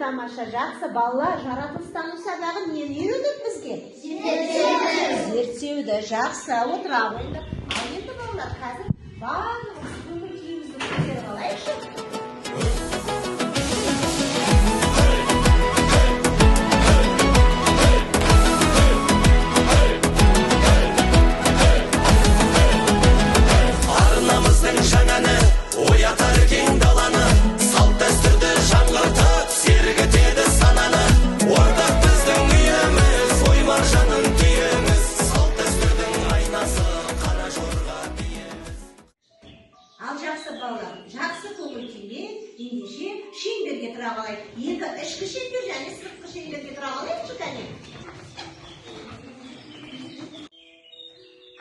Тамаша, жақсы. Балалар, жаратылыстану сабағы нені үйретеді бізге? Зерттеуді. Жақсы, отыра қойыңдар. Ал енді, балалар, қазір барлығымыз көңіл күйімізді көтеріп алайықшы. Арнамыздың жаңа әні оятар кең даланы, салт дәстүрді жаңғыртып сергітеді сананы. Ортақ біздің үйіміз, ой маржанын түйеміз, салт дәстүрдің айнасы қара жорға биеміз. Ал жақсы, балалар, жақсы көңіл күймен ендеше шеңберге тұра қалайық. Екі ішкі шеңбер және сыртқы шеңберге тұра қалайықшы, кәне.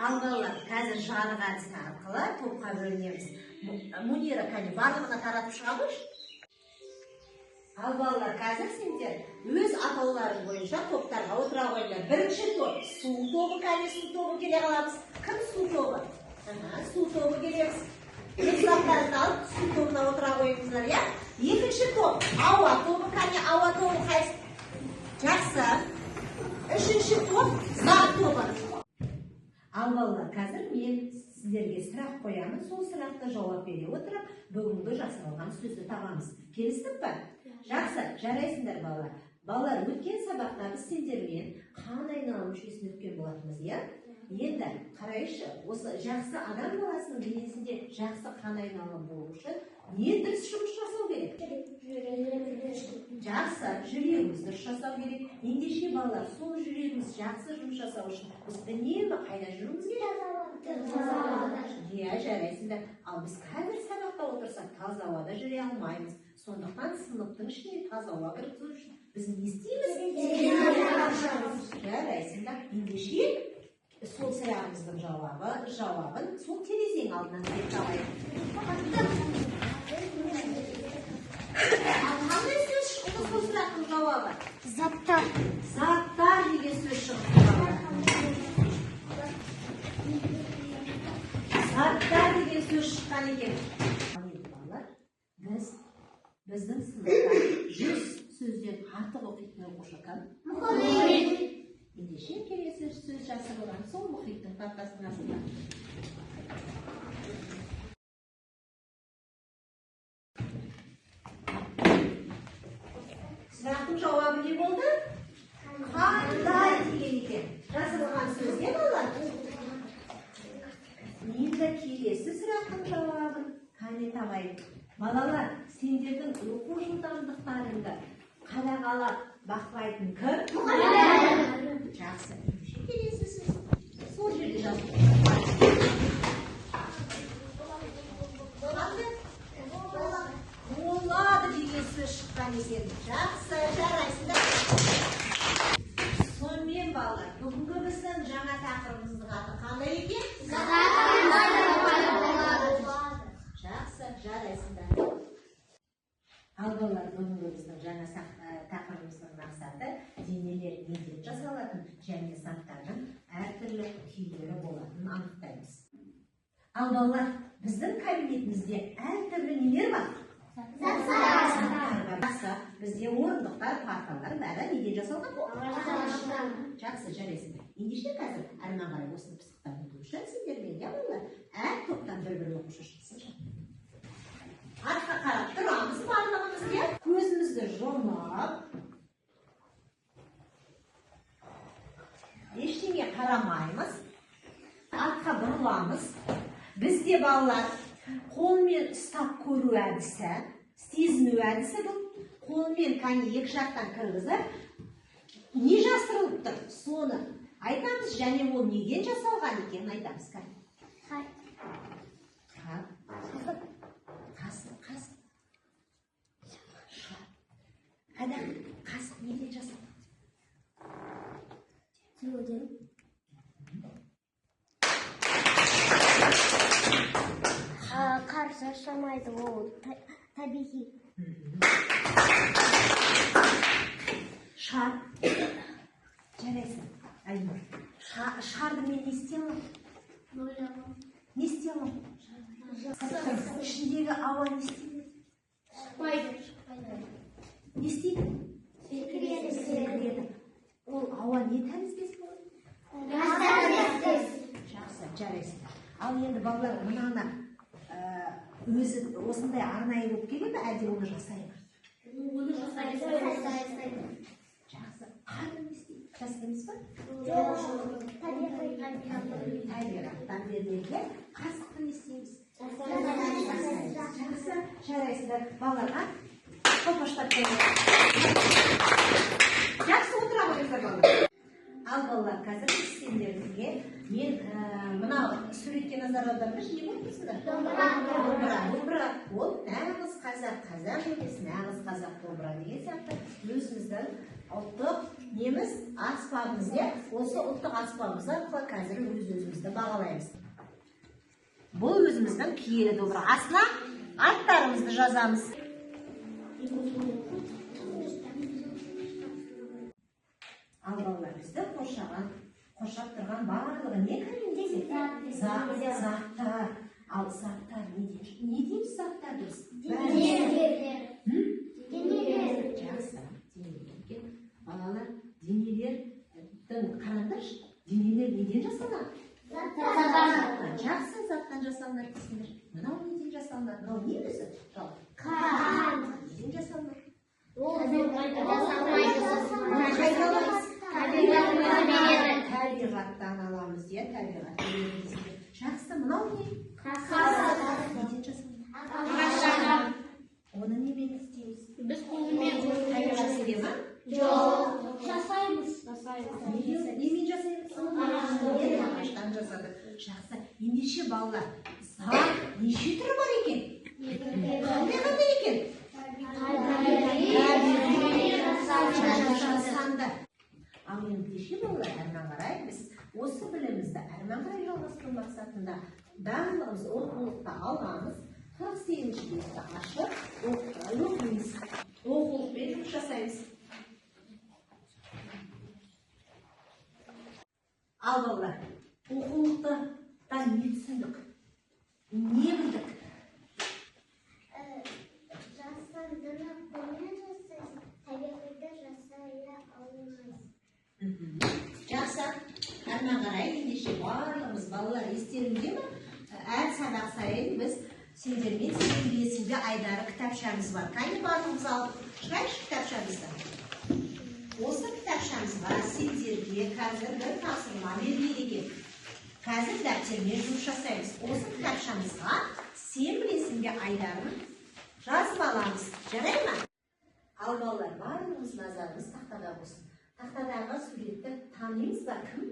Ал балалар, қазір жарық әдісі арқылы топқа бөлінеміз. Мунира, кәне, барлығына таратып шыға қойшы. Ал балалар, қазір сендер өз атауларың бойынша топтарға отыра қойыңдар. Бірінші топ су тобы, кәне, су тобы келе қаламыз. Кім су тобы? Аха, су тобы келеміз. Рюкзактарыңды алып су тобына отыра қойыңыздар, иә? Екінші топ ауа тобы, кәне, ауа тобы қайсы? Жақсы. Үшінші топ зат тобы. Ал балалар, қазір мен сіздерге сұрақ қоямын. Сол сұрақты жауап бере отырып, бүгінгі жасалған сөзді табамыз. Келістік па? Жақсы, жарайсыңдар, балалар. Балалар, өткен сабақта біз сендермен қан айналым жүйесін өткен болатынбыз, иә? Енді қарайшы, осы жақсы адам баласының денесінде жақсы қан айналымы болу үшін не дұрыс жұмыс жасау керек? Жақсы, жүрегіміз дұрыс жасау керек. Ендеше, балалар, сол жүрегіміз жақсы жұмыс жасау үшін біз үнемі қайда жүруіміз керек? Иә, жарайсыңдар. Ал біз қазір сабақта отырсақ таза ауада жүре алмаймыз. Сондықтан сыныптың ішіне таза ауа кіргізу үшін біз не істейміз? Жарайсыңдар. Ендеше сол сұрағымыздың жауабын сол терезенің алдынан іздеп табайық. Ал қандай сөз шықты сол сұрақтың жауабы? Заттар. Заттар деген сөз шықты, балалар. Заттар деген сөз шыққан екен. Ал енді, балалар, біздің сыныпта 100 сөзден артық оқитын оқушы кім? Мұхит. Ендеше келесі сөз жасырылған сол Мұхиттың партасының астында. Сұрақтың жауабы не болды? Қандай деген екен. Жасырылған сөз не, балалар? Енді келесі сұрақтың жауабын қане табайық. Балалар, сендердің оқу жылдамдықтарыңды қадағалап бақылайтын кім? Мұғалім. Жақсы. Ендеше келесі сөз сол жерде жазып. Қандай? Болады деген сөз шыққан екен. Жақсы, жарайсыңдар. Сонымен, балалар, бүгінгі біздің жаңа тақырыбымыздың аты қандай екен? Жақсы, жарайсыңдар. Ал балалар, бүгінгі біздің жаңа тақырыбымыздың мақсаты денелер неден жасалатын және заттардың әртүрлі күйлері болатынын анықтаймыз. Ал балалар, біздің кабинетімізде әртүрлі нелер бар? Заттар. Заттар бар. Жақсы, бізде орындықтар, парталар бәрі неден жасалған? Ағаштан. Жақсы, жарайсыңдар. Ендеше қазір әрмен қарай осыны пысықтап өту үшін сендермен, иә, балалар, әр топтан бір-бір оқушы шықсыншы. Артқа қарап тұрамыз барлығымыз, иә? Көзімізді жұмып, ештеңе қарамаймыз, артқа бұрыламыз. Бізде, балалар, қолмен ұстап көру әдісі, сезіну әдісі бұл. Қолмен кәне екі жақтан кіргізіп, не жасырылып тұр, соны айтамыз және ол неден жасалған екенін айтамыз. Кәне. Қасық, қасық. Қайда? Қасық неден жасалған? Тілеуден. Қар шаршамайды, ол табиғи. Шар. Жарайсың, Айнұр. Шарды мен не істей аламын? Не істей аламын? Ішіндегі ауа не істейді? Шықпайды. Не істейді? Секіреді. Ол ауа не тәріздес болады? Газ тәріздес. Жақсы, жарайсыңдар. Ал енді балалар, мынаны өзі осындай арнайы болып келе ме, әлде оны жасай ма? Оны жасайды. Жақсы. Қарды не істейді? Жасаймыз ба? Жоқ. Табиғаттан беріледі. Қасықты не істейміз? Жасаймыз. Жақсы, жарайсыңдар. Балаларға қолпаштап қояйық. Жақсы, отыра қойыңыздар, балалар. Ал балалар, қазір сендерге мен мынау суретке назар аударыңдаршы, не көріп тұрсыңдар? Домбыра. Домбыра. Домбыра. Ол нағыз қазақ, қазақ емес, нағыз қазақ домбыра деген сияқты өзіміздің ұлттық неміз, аспабымыз, иә? Осы ұлттық аспабымыз арқылы қазір өз өзімізді бағалаймыз. Бұл өзіміздің киелі домбыра. Астына аттарымызды жазамыз. Ал балалар, бізді қоршап тұрған барлығы не кәдімгі? Заттар. Ал заттар не дейміз? Не дейміз заттар біз? Денелер. Денелер. Жақсы, денелер екен. Балалар, денелердің қараңдаршы, денелер неден жасалынады? Заттар. Жақсы, заттан жасалынады дейсіңдер. Мынау неден жасалынады? Мынау не өзі? Жалпы. Қан. Неден жасалынады? Ол жасалмайды. Қайда аламыз? Табиғаттан береді. Табиғаттан аламыз, иә, табиғат береді дейсіңдер. Жақсы, мынау не? Қасық. Неден жасалынады? Ағаштан. Оны немен істейміз? Біз қолмен. Табиғат бере ма? Жоқ. Жасаймыз. Немен жасаймыз? Ағаштан. Ағаштан жасадық. Жақсы. Ендеше балалар, зат неше түрі бар екен? Қандай қандай екен? Жасанды. Ал ендеше балалар, әрмен қарай біз осы білімімізді әрмен қарай жалғастыру мақсатында барлығымыз оқулықты аламыз. 48-ші бетті ашып, оқимыз. Оқулықпен жұмыс жасаймыз. Ал балалар, оқулықтан не түсіндік? Не білдік? Жасандыны қолмен жасайсың, табиғиды жасай алмайсың. Жақсы. Әрмен қарай ендеше барлығымыз, балалар, естеріңде ме? Әр сабақ сайын біз сендермен сен білесің бе айдары кітапшамыз бар. Кәне, барлығымыз алып шығайықшы кітапшамызды. Осы кітапшамызға сендерге қазір бір тапсырма беріледі екен. Қазір дәптермен жұмыс жасаймыз. Осы кітапшамызға сен білесің бе айдарын жазып аламыз. Жарай ма? Ал балалар, барлығымыз назарымыз тақтада болсын. Тақтадағы суретті танимыз ба? Кім?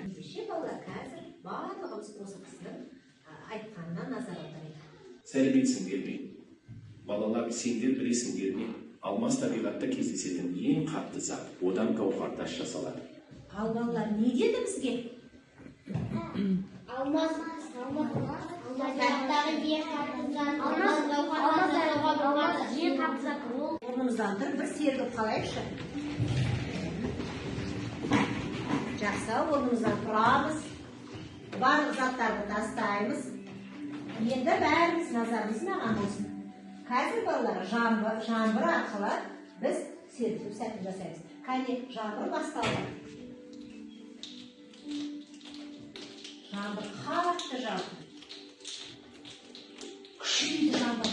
Ендеше балалар, қазір барлығымыз осы кісінің айтқанына назар аударайық. Сәлеметсіңдер ме? Балалар, сендер білесіңдер ме? Алмас табиғатта кездесетін ең қатты зат, одан гауһартас жасалады. Ал балалар, не деді бізге? Алмас. Табиғаттағы ең қатты зат. Алмас гауһартас жасауға болады. Ең қатты зат ол. Орнымыздан тұрып бір сергіп қалайықшы. Жақсы, орнымыздан тұрамыз. Барлық заттарды тастаймыз. Енді бәріміз назарымыз маған болсын. Қазір балалар, жаңбыр арқылы біз сергіту сәтін жасаймыз. Кәне, жаңбыр басталды. Жаңбыр қатты жауды. Күшейді жаңбыр.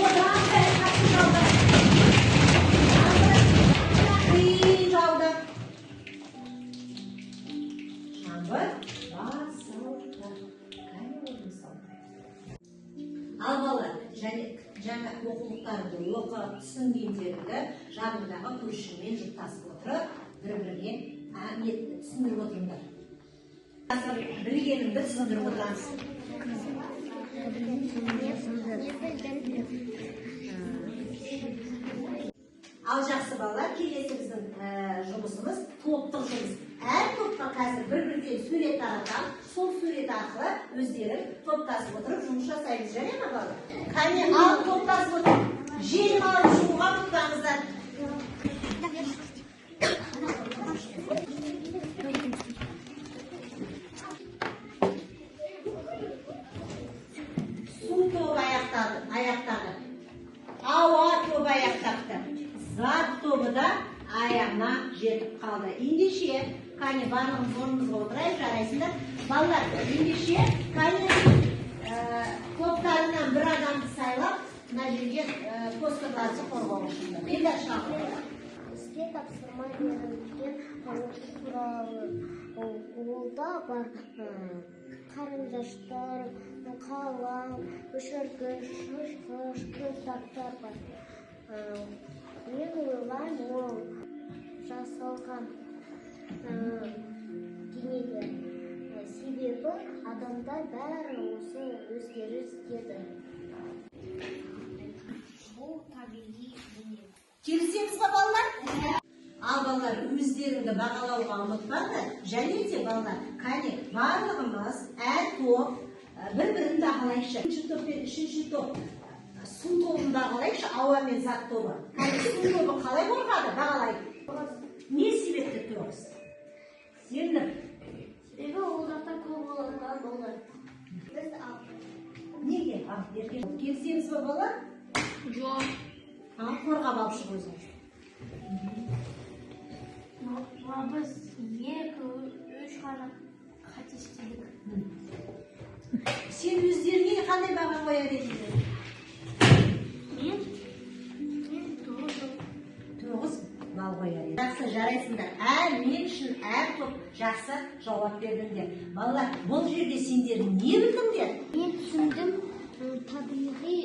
Одан сайын қатты жауды. Жаңбыр қиын жауды. Жаңбыр басылды. Кәне, орнымызға отырайық. Ал балалар, және жаңа оқулықтарыңды оқып, түсінгендеріңді жаныңдағы көршіңмен жұптасып отырып, бір-біріңе түсіндіріп отырыңдар. Білгеніңді түсіндіріп отырамыз. Ал жақсы балалар, келесі біздің жұмысымыз топтық жұмыс. Әр топқа қазір бір-бірден сурет таратамын. Сол сурет арқылы өздерің топтасып отырып жұмыс жасаймыз. Жарай ма, балалар? Кәне, ал топтасып отырып желім алып шығуға ұмытпаңыздар. Су тобы аяқтады. аяғына жетіп қалды. Ендеше, кәне барлығымыз орнымызға отырайық, жарайсыңдар. Балалар, ендеше, кәне топтарынан бір адамды сайлап, мына жерге постерларды қорғауға шықты. Елдар шақырды. Бізге тапсырма берілген туралы олда бар қарындаштар, қалам, өшіргіш, шашқыш, кітаптар бар. Мен ойлаймын, ол жасалған денелер. Себебі адамдар бәрі осы өздері істеді. Бұл табиғи дүние. Келісеміз ба, балалар? Ал балалар, өздеріңді бағалауға ұмытпаңдар. Және де балалар, кәне барлығымыз әр топ бір-бірін бағалайықшы. Бірінші топ пен үшінші топ су тобын бағалайықшы, ауа мен зат тобы. Кәне су тобы қалай қорғады? Бағалайық. Не себепті 9? Ернұр. Себебі ол заттар көп болғандықтан болды. Біз 6. Неге? Ал, Ерке. Келісеміз ба, балалар? Жоқ. Ал, қорғап алып шық өзің. Біз 2, 3 ғана қате істедік. Сен өздеріңе қандай баға қояр едің? Мен 9. 9 балл қояр едім. Жақсы, жарайсыңдар. Әр мен үшін әр топ жақсы жауап бердіңдер. Балалар, бұл жерде сендер не білдіңдер? Мен түсіндім, табиғи,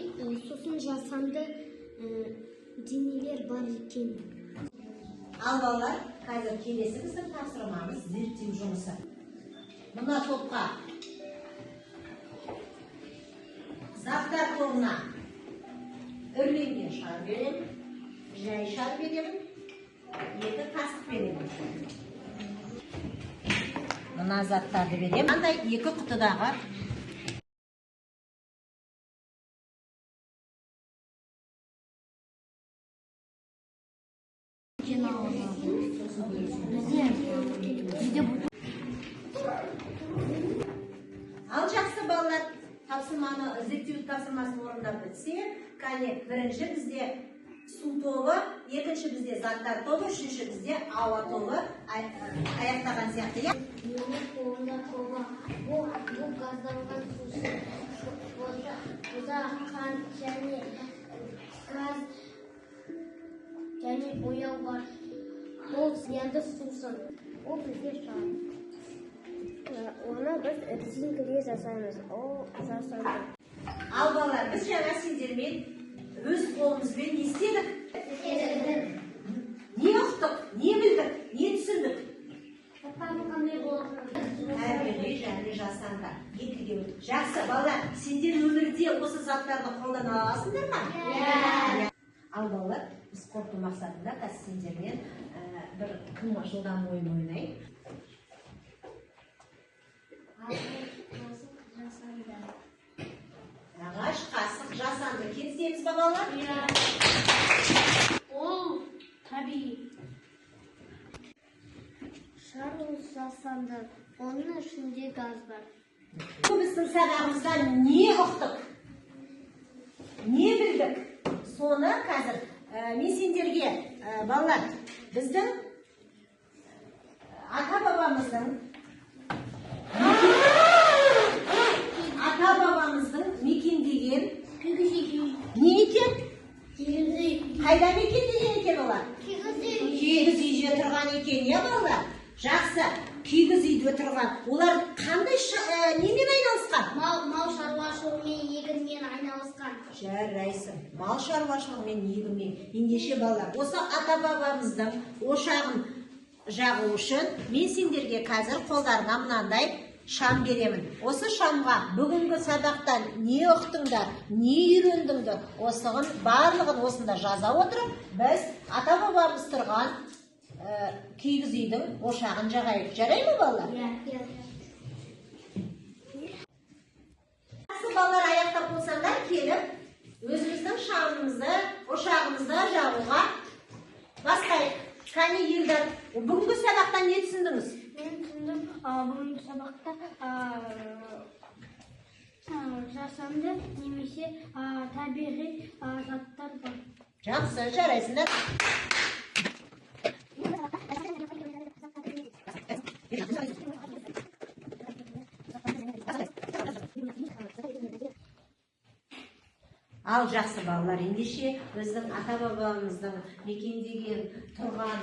сосын жасанды денелер бар екен. Ал балалар, қазір келесі біздің тапсырмамыз зерттеу жұмысы. Мына топқа заттар тобына үрленген шар беремін, жай шар беремін, 2 қасық беремін. Мына заттарды беремін. Қандай 2 құтыдағы Ал жақсы балалар, тапсырманы, зерттеу тапсырмасын орындап бітсе, кәне бірінші бізде су тобы, екінші бізде заттар тобы, үшінші бізде ауа тобы аяқтаған сияқты, иә? Менің қолымда кола. Бұл газданған сусын. Бұда қант және газ және бояу бар. Бұл зиянды сусын. Ол бізде шар. Оны біз резинкіде жасаймыз. Ол жасанды. Ал балалар, біз жаңа сендермен өз қолымызбен не істедік? Не ұқтық, не білдік, не түсіндік? Қандай болатынын. Табиғи және жасанды. Екіге бөлдік. Жақсы, балалар, сендер өмірде осы заттарды қолдана аласыңдар ма? Иә. Ал балалар, біз қорыту мақсатында қазір сендермен бір кім жылдам ойын ойнайық. Ағаш қасық жасанды. Ағаш қасық жасанды. Келісеміз ба, балалар? Иә. Ол табиғи. Шар ол жасанды. Оның ішінде газ бар. Біздің сабағымыздан не ұқтық? Не білдік? Соны қазір мен сендерге, балалар, біздің ата-бабамыздың мекендеген Кигіз үй. не екен? Кигіз үй. Қайда мекендеген екен олар? Кигіз үй. Кигіз үйде тұрған екен, иә балалар? Жақсы, кигіз үйде тұрған. Олар қандай немен айналысқан? Мал шаруашылығымен, егінмен айналысқан. Жарайсың. Мал шаруашылығымен, егінмен. Ендеше балалар, осы ата-бабамыздың ошағын жағу үшін мен сендерге қазір қолдарына мынандай шам беремін. Осы шамға бүгінгі сабақтан не ұқтыңдар, не үйрендіңдер, осығын барлығын осында жаза отырып, біз ата-бабамыз тұрған кигіз үйдің ошағын жағайық. Жарай ма, балалар? Иә. Жақсы, балалар, аяқтап болсаңдар, келіп өзіміздің шамымызды, ошағымызды жағуға бастайық. Кәне, Елдар, бүгінгі сабақтан не түсіндіңіз? Мен түсіндім, бүгінгі сабақта жасанды немесе табиғи заттар бар. Жақсы, жарайсыңдар. Ал жақсы, балалар, ендеше біздің ата бабамыздың мекендеген тұрған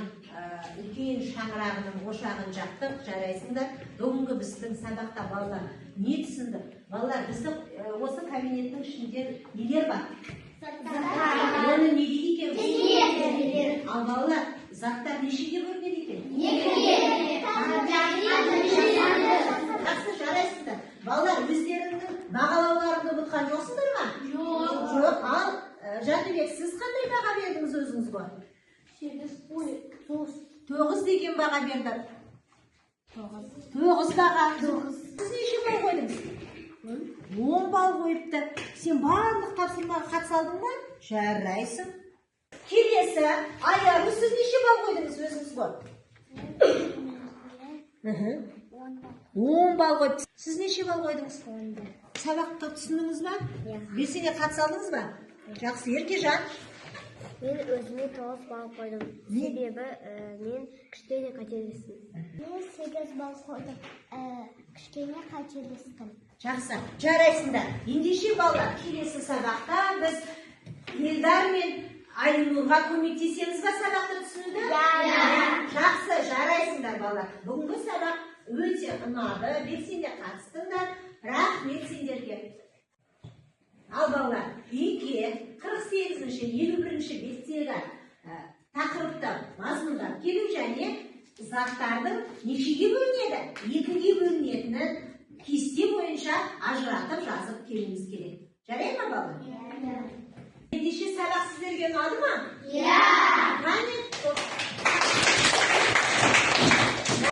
үлкен шаңырағының ошағын жақтық. Жарайсыңдар. Бүгінгі біздің сабақта, балалар, не түсіндік? Балалар, біздің осы кабинеттің ішінде нелер бар? Оны не дейді екенбіз? Ал балалар, заттар нешеге бөлінеді екен? Жақсы, жарайсыңдар. Балалар, өздеріңнің бағалауларыңды ұмытқан жоқсыңдар ма? Жоқ. Ал Жәнібек, сіз қандай баға бердіңіз өзіңізге? 8, ой, 9. 9 деген баға берді. 9 баға. Сіз неше балл қойдыңыз? 10 балл қойыпты. Сен барлық тапсырмаға қатыса алдың ба? Жарайсың. Келесі, Аяру, сіз неше балл қойдыңыз өзіңізге? 10 балл қойыпты. Сіз неше балл қойдыңыз? Сабақты түсіндіңіз ба? Иә. Белсене қатыса алдыңыз ба? Жақсы. Еркежан? Мен өзіме 9 балл қойдым. Себебі мен кішкене қателестім. Мен 8 балл қойдым. Кішкене қателестім. Жақсы, жарайсыңдар. Ендеше, балалар, келесі сабақта біз Елдар мен Айнұрға көмектесеміз ба сабақты түсінуді? Иә. Жақсы, жарайсыңдар, балалар. Бүгінгі сабақ өте ұнады, белсене қатыстыңдар. Рахмет сендерге. Ал балалар, үйге 48-ші, 51-ші беттегі тақырыпты мазмұндап келу және заттардың нешеге бөлінеді, екіге бөлінетінін кесте бойынша ажыратып жазып келуіміз керек. Жарай ма, балалар? Ендеше, сабақ сіздерге ұнады ма? Иә. Қане.